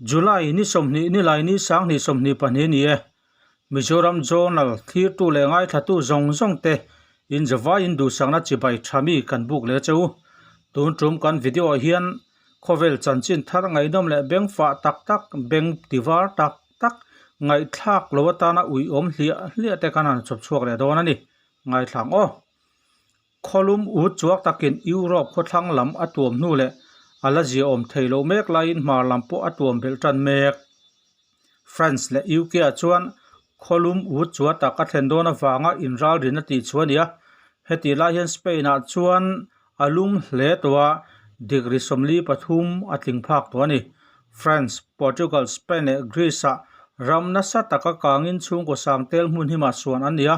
July ni sawmhnih ni lai ni sanghnih sawmhnih pahnih a ni e. Mizoram Journal thlirtu leh ngaithlatu zawng zawng te in zavaiin duhsakna chibai tha mi kan buk leh che u. Tun tum kan video ah hian khawvel chanchin thar ngaihnawm leh beng fah tak tak, beng tivar tak tak, ngaihthlak lo atana uiawm hliah hliah te kan han chhawp chhuak leh dawn a ni. Ngaithlang aw. Khawlum ut chuak takin Europe khawthlang lam a tuam hnu leh a la ziaawm thei loh mek laiin hmar lam pawh a tuam belh tan mek. France leh UK ah chuan khawlum ut chua tak a thlen dawn avanga inralrin a tih chu a ni a. Hetih lai hian Spain ah chuan a lum hle tawh a, degree 43 a tling phak tawh a ni. France, Portugal, Spain leh Greece ah ram nasa taka kangin chhungkaw sang tel hmun himah suan an ni a.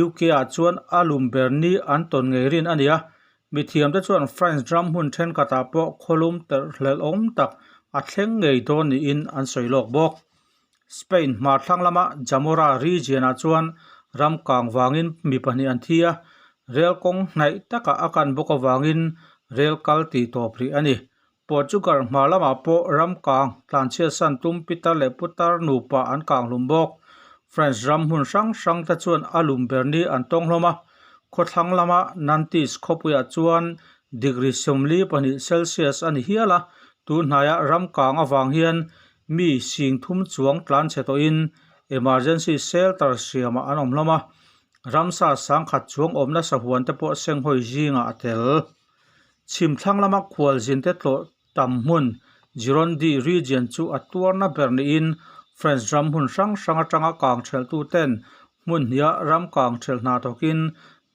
UK ah chuan a lum ber ni an tawn ngei rin a ni a, mithiamte chuan France ram hmun thenkhatah pawh khawlum terh hlelh awm tak a thleng ngei dawn niin an sawi lawk bawk. Spain hmar thlang lama Zamora region ah chuan ram kang vangin mi pahnih an thi a, rel kawng hnaih takah a kan bawk avangin rel kal tih tawp rih a ni. Portugal hmar lamah pawh ram kang tlanchhiat san tum pitar leh putar nupa an kang hlum bawk. France ram hmun hrang hrang te chuan a lum ber ni an tawng hlawm a, khawthlang lama Nantes khawpuiah chuan degree 42 Celsius a ni hial a, tun hnaiah ram kang avang hian mi sing thum chuang tlanchhe tawhin emergency shelter siamah an awm hlawm a, ramsa sangkhat chuang awmna sahuan te pawh senghawi zingah a tel. Chhim thlang lama khualzin te tlawh tam hmun Gironde region chu a tuarna ber niin French ram hmun hrang hrang atanga kang thelhtu ten hmun hniah ram kang thelh hna thawkin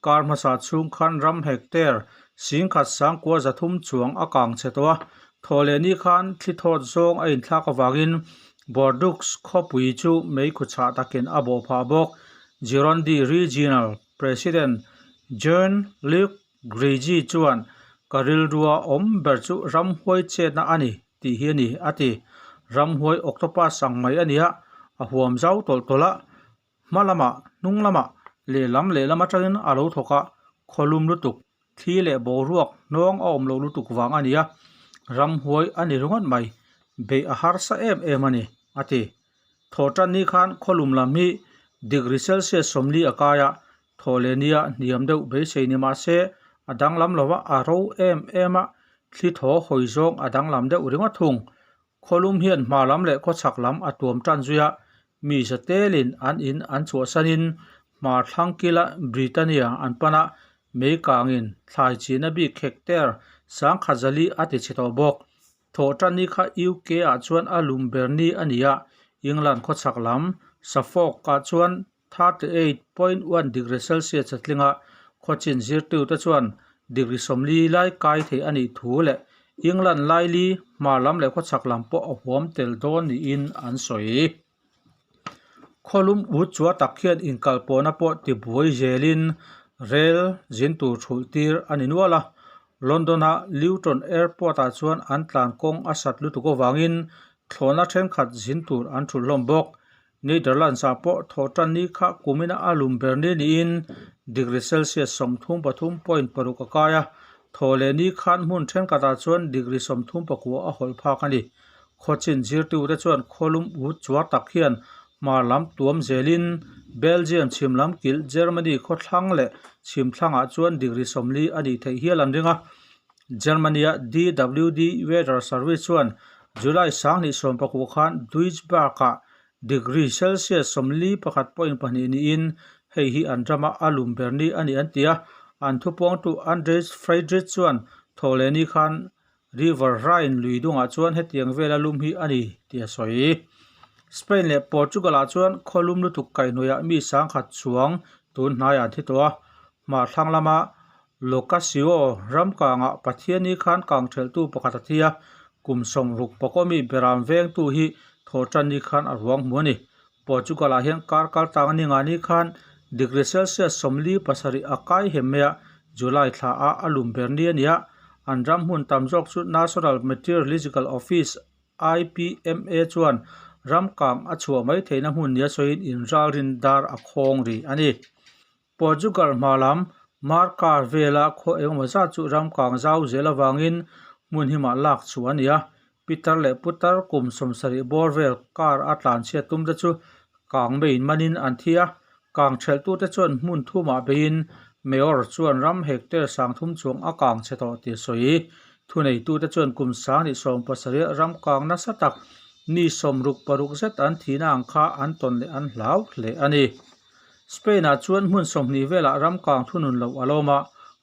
kar hmasa chhung khan ram hectare singkhat sangkua zathum chuang a kang chhe tawh a. Thawhlehni khan thli thawt zawng a inthlak avangin Bordeaux khawpui chu meikhu chhah takin a bawh phah bawk. Gironde Regional President Jean-Luc Grigi chuan, Ka rilrua awm ber chu ramhuai chetna a ni tih hi a ni, a ti. Ramhuai octopus ang mai a nia, a huam zau tawlh tawlh a, hma lamah, hnung lamah, lehlam lehlam atangin a lo thawk a, khawlum lutuk, thli leh boruak hnawng a awm lo lutuk vang a nia, ramhuai a ni ringawt mai, beih a harsa em em a ni, a ti. Thawhtan ni khan khawlum lam hi degree Celsius 40 a kai a, Thaw leh nia hniam deuh beisei ni mah se a danglam lo a, a ro em em a, thli thaw hawi zawng a danglam deuh ringawt thung. Khawlum hian hma lam leh khawchhak lam a tuam tan zui a, mi za telin an in an chhuahsanin hmar thlang kila Britannia an pan a, mei kangin thlai china bik hectare sangkhat zali a ti chhe tawh bawk. Thawhtan ni kha UK ah chuan a lum ber ni a ni a, England khawchhak lam Suffolk ah chuan 38.1 degree Celsius a tling a, khawchin zirtute chuan degree 40 lai kai thei a nih thu leh England laili hmar lam leh khawchhak lam pawh a huam tel dawn niin an sawi. Khawlum ut chua tak hian inkalpawhna pawh tibuai zelin rel zin tur thulh tir a ni nual a, London-a Luton Airport-ah chuan an tlan kawng a sat lutuk avangin thlawhna thenkhat zin tur an thulh hlawm bawk. Netherlands-ah pawh thawhtan ni kha kumina a lum ber ni niin degree Celsius 33.6 a kai a, thaw leh ni khan hmun thenkhatah chuan degree 39 a hawlh phak a ni. Khawchin zirtute chuan khawlum ut chuar tak hian hmar lam tuam zelin Belgium chhim lam kilh Germany khawthlang leh chhim thlangah chuan degree 40 a nih theih hial an ring a. Germany-a DWD Weather Service chuan July 2019 khan Duisburg-ah degree Celsius 41.2 niin hei hi an rama a lum ber ni a ni an ti a. An thupuangtu Andreas Friedrich chuan thawhlehni khan River Rhine lui dungah chuan hetiang vela lum hi a ni tih a sawi. Spain leh Portugal-ah chuan khawlum lutuk kaihhnawihah mi sangkhat chuang tun hnaiah an thi tawh a, hmar thlang lama Locasio ram kangah Pathiani khan kang thelhtu pakhat a thi a, kum 60 pakawmi beram vengtu hi thawhtanni khan a ruang hmu a ni. Portugal-ah hian kar kal tang ni ngani khan degree Celsius 47 a kai hem mai a, July thla a a lum ber ni a ni a, an ram hmun tam zawk chu National Meteorological Office, IPMA, chuan ram kang a chhuah mai theihna hmun nia sawiin inralrin dar a khawng rih a ni. Portugal hma lam Marca vela khaw engemaw zat chu ram kang zau zel avangin hmun himah lak chhuah a ni a. Pitar leh putar kum 70 bawr vel car a tlanchhiat tum te chu kang meiin manin an thi a, kang thelhtute chuan hmun thumah beiin Mayor chuan ram hectare 3000 chuang a kang chhe tawh tih a sawi. Thuneitute chuan kum 2017 ram kang nasa tak mi 66 zet an thihna ang kha an tawn leh an hlau hle a ni. Spain-ah chuan hmun 20 velah ram kang thunun loh a lawm a,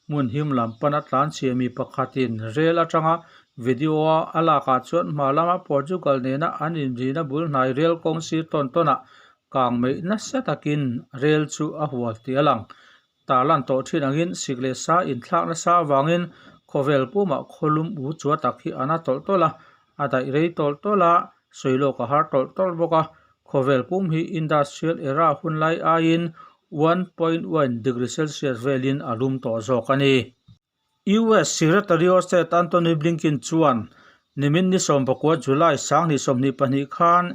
hmun him lam pana tlanchhia mi pakhatin rel atanga video-a a lakah chuan hma lama Portugal nena an inrina bul hnai rel kawng sir tawn tawnah kang meih nasa takin rel chu a hual tih a lang. Tarlan tawh thin angin sik leh sa inthlak nasa avangin khawvel pumah khawlum u chua tak hi a na tawlh tawlh a, a daih rei tawlh tawlh a, sawi lawk a har tawlh tawlh bawk a. Khawvel pum hi industrial era hunlai aiin 1.1 degree celsius velin a lum tawh zawk a ni. US Secretary of State Antony Blinken chuan nimin ni 19 July 2022 khan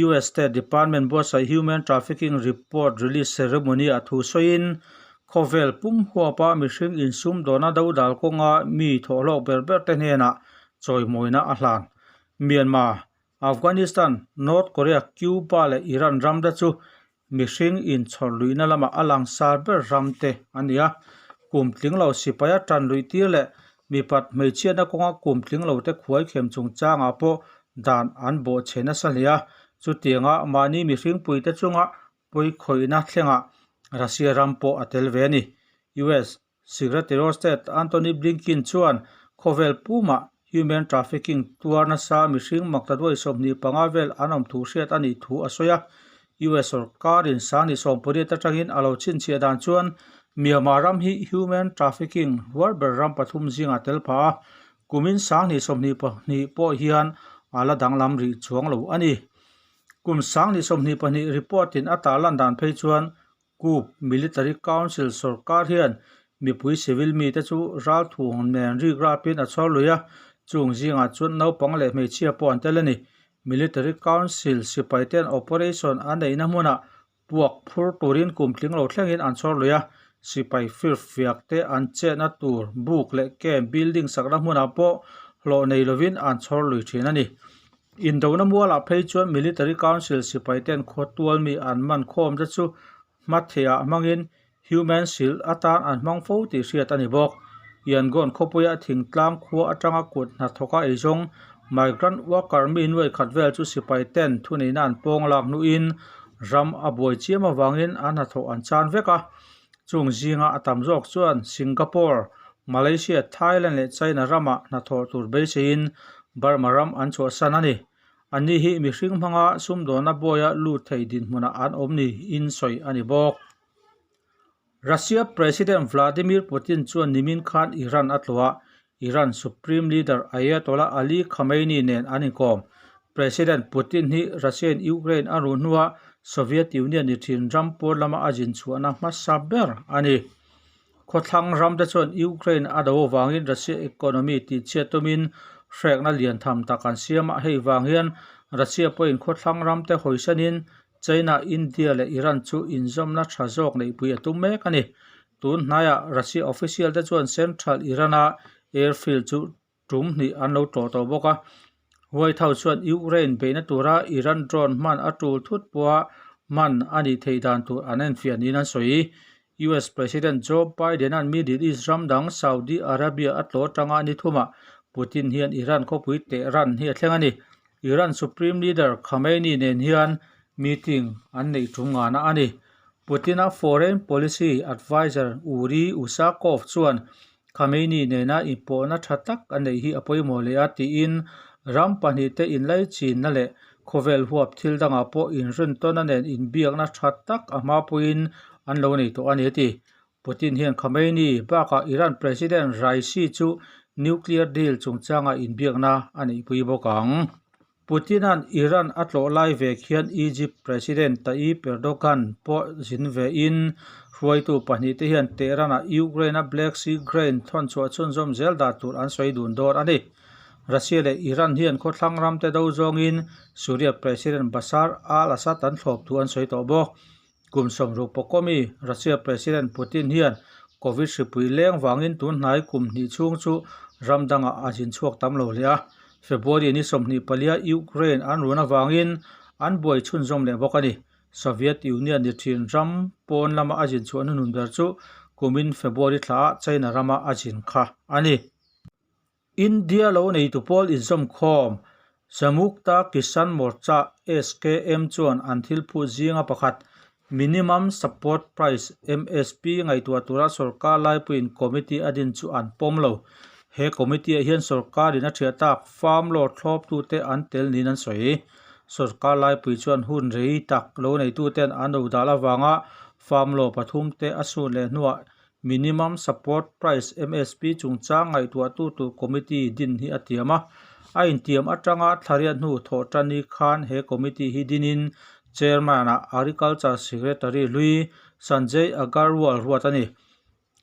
US State Department buatsaih Human Trafficking Report release ceremony ah thu sawiin khawvel pum huapa mihring insumdawna dodal kawnga mi thawhhlawk ber ber te hnenah chawimawina a hlan. Myanmar, Afghanistan, North Korea, Cuba leh Iran ram te chu Mihring inchhawr luihna lamah a langsar ber ram te a ni a, kum tling lo sipaia tan luih tir leh mipat hmeichhiatna kawnga kum tling lo te khuai khem chungchangah pawh dan an bawhchhe nasa hle a, chutianga mahni mihring puite chunga pawikhawihna thlengah Russia ram pawh a tel ve a ni. US Secretary of State Antony Blinken chuan khawvel pumah human trafficking tuar nasa mihring maktaduai 25 vel an awm thu hriat a nih thu a sawi a. US sawrkarin 2018 atangin a lo chhinchhiah dan chuan Myanmar ram hi human trafficking hluar ber ram pathum zingah tel phah a, kumin 2022 pawh hian a la danglam rih chuang lo a ni. Kum 2022 report-in a tarlan dan phei chuan Coup Military Council sawrkar hian mipui civil mite chu ralthuang nen rik rapin a chhawr lui a, chung zingah chuan naupang leh hmeichhia pawh an tel a ni. Military Council sipai ten operation a neihna hmunah puak phur turin kum tling lo thlengin an chhawr lui a, sipai firfiak te an chetna tur buk leh camp building sakna hmunah pawh hlawh nei lovin an chhawr lui thin a ni. Indona mualah phei chuan Military Council sipai ten khawtual mi an man khawm te chu hmathehah hmangin human shield atan an hmang fo tih hriat a ni bawk. Yangon khawpuia thingtlang khua atanga kut hnathawka eizawng migrant worker mi nuai khat vel chu sipai ten thuneihna an pawng lak hnuin ram a buai chiam avangin an hnathawh an chan vek a. Chung zinga a tam zawk chuan Singapore, Malaysia, Thailand leh China ramah hnathawh tur beiseiin Burma ram an chhuahsan a ni. Anni hi mihring hmanga sumdawnna buaia lut thei dinhmunah an awm niin sawi a ni bawk. Russia President Vladimir Putin chuan nimin khan Iran a tlawh a, Iran Supreme Leader Ayatollah Ali Khamenei nen an inkawm. President Putin hi Russia-in Ukraine a ruh hnuah Soviet Union ni thin ram pawn lama a zin chhuahna hmasa ber a ni. Khawthlang ramte chuan Ukraine a do avangin Russia economy tihchhiat tumin hrekna lian tham tak an siam a, hei vang hian Russia pawhin khawthlang ramte hawisanin China, India leh Iran chu inzawmna tha zawk neihpui a tum mek a ni. Tun hnaiah Russia official te chuan Central Iran-a airfield chu tum hnih an lo tlawh tawh bawk a. White House chuan Ukraine beihna tura Iran drone hman a tul thut pawha hman a nih theih dan tur an enfiah niin an sawi. US President Joe Biden-a'n Middle East ram dang Saudi Arabia a tlawh atanga ni thumah Putin hian Iran khawpui Tehran hi a thleng a ni. Iran Supreme Leader Khamenei nen hian meeting an neih tum ngana a ni. Putin-a foreign policy adviser Uri Ushakov chuan Khamenei nena inpawhna tha tak a neih hi a pawimawh leh a tiin ram pahnihte inlaichinna leh khawvel huap thil dangah pawh inrintawna nen inbiakna tha tak a hma pawhin an lo nei tawh a ni a ti. Putin hian Khamenei bakah Iran President Raisi chu nuclear deal chungchanga inbiakna a neihpui bawk ang. Putin-a'n Iran a tlawh lai vek hian Egypt President Tayyip Erdogan pawh zin vein hruaitu pahnihte hian Tehran-ah Ukraine-a Black Sea grain thawn chhuah chhunzawm zel dan tur an sawi dun dawn a ni. Russia leh Iran hian khawthlang ramte do zawngin Syria President Bashar al-Assad an thlawp thu an sawi tawh bawk. Kum 60 pawkawmi Russia President Putin hian Covid hripui leng vangin tun hnai kum hnih chhung chu ram dangah a zin chhuak tam lo hle a. February ni 24 Ukraine an run avangin an buai chhunzawm leh bawk a ni. Soviet Union ni thin ram pawn lama a zin chhuah hnuhnun ber chu kumin February thlaah China rama a zin kha a ni. India lo neitu pawl inzawmkhawm Samyukta Kisan Morcha, SKM, chuan an thil phut zinga pakhat Minimum Support Price, MSP, ngaihtuah tura sorkar laipuiin committee a din chu an pawm lo. He committee-ah hian sorkarin a thiah tak farm law thlawptute an tel niin an sawi. Sorkar laipui chuan hun rei tak lo neituten an lo dal avanga farm law pathumte a sun leh hnuah Minimum Support Price, MSP, chungchang ngaihtuahtu tur committee din hi a tiam a. A intiam atanga thlariat hnu thawh tani khan he committee hi dinin Chairman-ah Agriculture Secretary hlui Sanjay Agarwal ruat a ni.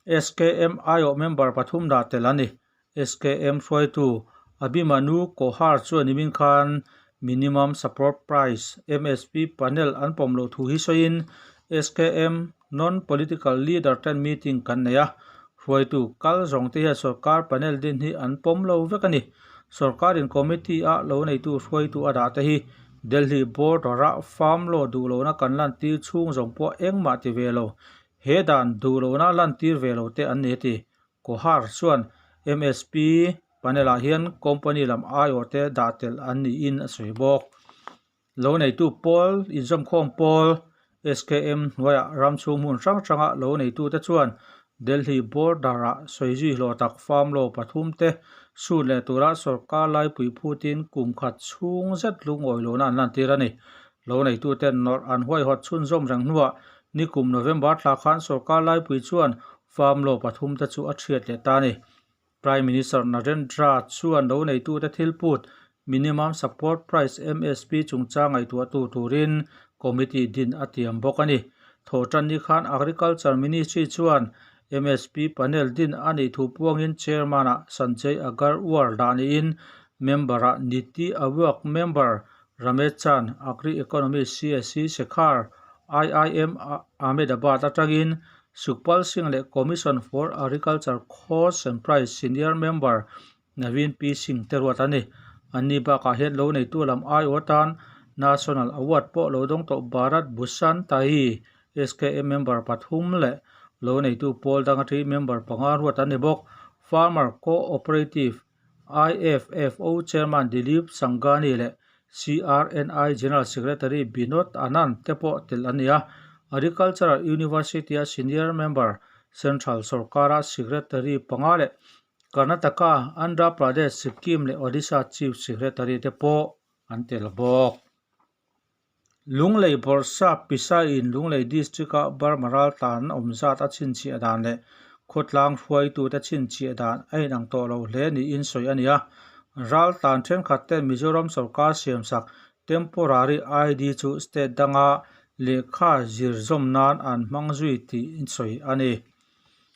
SKM aiawh member pathum dah tel a ni. SKM hruaitu Abhimanu Kohar chuan nimin khan Minimum Support Price, MSP, panel an pawm loh thu hi sawiin SKM Non-Political Leader ten meeting kan nei a, hruaitu kal zawng te hian sorkar panel din hi an pawm lo vek a ni. Sorkarin committee-a lo neitu hruaitu a dah te hi Delhi border-a farm law duh lohna kan lantir chhung zawng pawh engmah ti ve lo. He dan duh lohna lantir ve lo te an ni a ti. Kohar chuan MSP panel-ah hian company lam aiawhte dah tel an niin a sawi bawk. Lo neitu pawl, inzawmkhawm pawl, SKM hnuaiah ram chhung hmun hrang hranga lo neitute chuan Delhi border-ah sawi zui hlawh tak farm law pathum te sun leh tura sorkar laipui phutin kum khat chhung zet lungawi lohna an lantir a ni. Lo neituten nawrh an huaihawt chhunzawm reng hnuah nikum November thla khan sorkar laipui chuan Farm law pathum te chu a thiat leh ta a ni. Prime Minister Narendra chuan lo neitute thil put Minimum Support Price, MSP, chungchang ngaihtuahtu turin committee din a tiam bawk a ni. Thawhtan ni khan Agriculture Ministry chuan MSP panel din a nih thu puangin Chairman-ah Sanjay Agarwal dah niin member-ah Niti Aayog member Ramesh Chand, Agri Economist CSC Shekhar, IIM Ahmedabad atangin Sukhpal Singh leh Commission for Agriculture Cost and Price Senior Member Naveen P Singh te ruat a ni. Anni bakah hian lo neitu lam aiawh atan National Award pawh lo dawng tawh Bharat Bhushan Tahi, SKM member pathum leh lo neitu pawl dang atangin member panga ruat an ni bawk. Farmer Co-operative IFFO Chairman Dilip Sanghani leh CRNI General Secretary Binod Anand te pawh tel an ni a. Agricultural University-a Senior Member, Central Sorkara Secretary panga leh Karnataka, Andhra Pradesh, Sikkim leh Odisha Chief Secretary te pawh an tel bawk. Lunglei Bawrhsap Pisaiin Lunglei District-a Burma raltlan awm zat a chhinchhiah dan leh khawtlang hruaitute chhinchhiah dan a inang tawh lo hle niin sawi a ni a. Raltlan thenkhat ten Mizoram sorkar siamsak Temporary ID chu state danga lehkha zir zawm nan an hmang zui tih sawi a ni.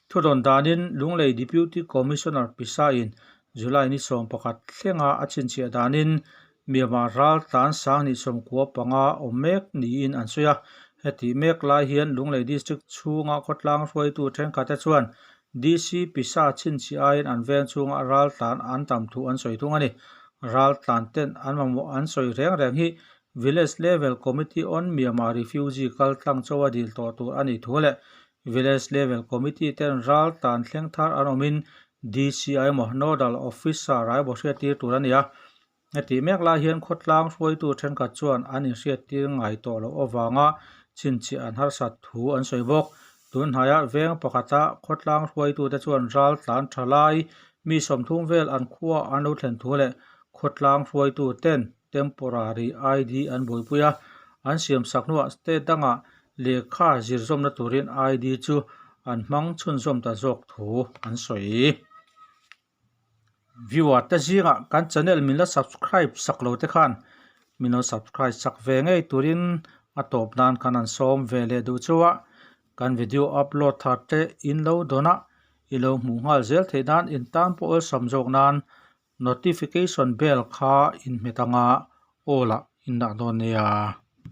Thudawn danin Lunglei Deputy Commissioner Pisaiin July ni 11 thlenga a chhinchhiah danin Myanmar ral tlan 2025 awm mek niin an sawi a. Hetih mek lai hian Lunglei District chhunga khawtlang hruaitu thenkhatte chuan DC Pisa chhinchhiah aiin an veng chhunga ral tlan an tam thu an sawi thung a ni. Ral tlan ten an mamawh an sawi reng reng hi Village Level Committee on Myanmar Refugee kal tlang chawa dil tawh tur a nih thu leh Village Level Committee ten ral tan thleng thar an awmin DCI emaw Nodal Officer a emaw hriattir tur a ni a. Hetih mek lai hian khawtlang hruaitu thenkhat chuan an inhriattir ngai tawh loh avanga chhinchhiah an harsat thu an sawi bawk. Tun hnaia veng pakhata khawtlang hruaitute chuan ral tlan tha lai mi 30 vel an khua an lo thlen thu leh khawtlang hruaitu ten temporary ID an buaipui a, an siamsak hnuah state dangah lehkha zir zawmna turin ID chu an hmang chhunzawm ta zawk thu an sawi. Viewer te zingah kan channel min la subscribe sak lo te khan min lo subscribe sak ve ngei turin a tawp nan khan an sawm ve leh duh chu a, kan video upload thar te in lo dawn a, i lo hmuh nghal zel theih nan in tan pawh awlsam zawk nan notification bell kha in hmet anga aw lah in dah dawn nia.